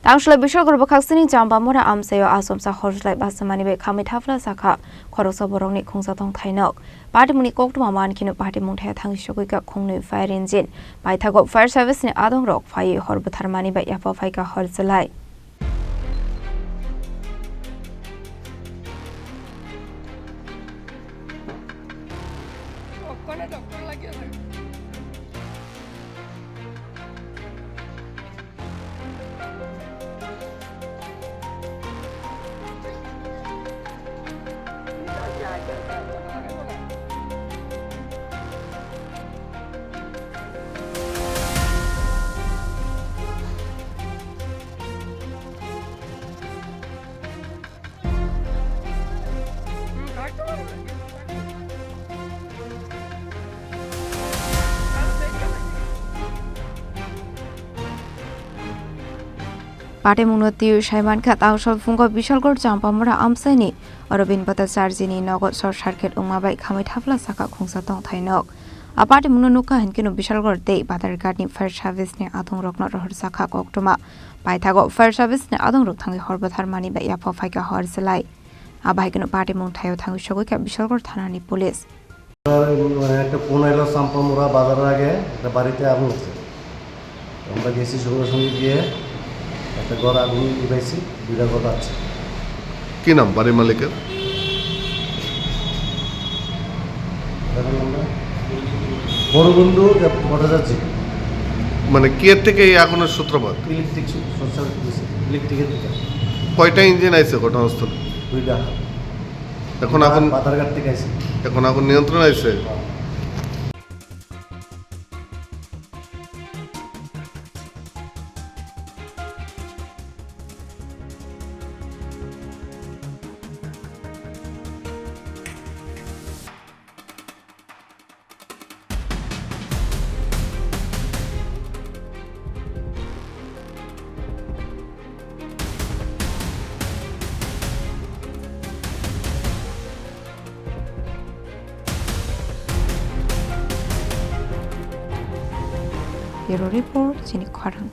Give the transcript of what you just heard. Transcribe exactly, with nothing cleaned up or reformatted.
Tangshulai Bishalgarh bwkhaksini Champamura amchaio achomsa horjlai basamani bai khamwi thapla sakha khoroksa borokni khungsa tongthai nok. Patimungni koktwma mankheno patimung thaya thangwi sogwi kha khungnwi fire engine. Paithago fire service ni adongrok phaiwi hor bwtharmani bai yapha phaikha hor chwlai. Patimungno twiwi saimankha, tangshol phungo Bishalgarh Champamura amchaini Arvind Bhattacharjini nogo short circuit wngma bai khamwi thapla sakha khungsa tongthai nok. A patimungno nukha hinkhe no Bishalgarh tei Badharghat ni fire service ni adongrokno rohor sakha koktwma. Paithago fire service ni adongrok thangwi hor bwtharmani bai yapha phaikha hor chwlai. Abo hai kheno patimung thaio thangwi sogwi kha Bishalgarh thana ni police. একটা ফোন এলো চাম্পামুড়া বাজারের আগে একটা বাড়িতে আগুন হচ্ছে। আমরা গেছি সঙ্গে সঙ্গে গিয়ে একটা ঘর আগুন নিভাইছি, দুইটা ঘর আছে। কি নাম বাড়ির মালিকের? এখন আমরা বড়বন্ধু ভট্টাচার্য। মানে, কে থেকে এই আগুনের সূত্রপাত? ইলেকট্রিক সু-, শর্ট সার্কিট হয়েছে, ইলেকট্রিকের থেকে। কয়টা ইঞ্জিন আইছে ঘটনাস্থলে? দুইটা। এখন আগুন, বাধারঘাট থেকে আইছে। এখন আগুন নিয়ন্ত্রণ আইছে? হ্যাঁ। Bureau Report, chini khorang.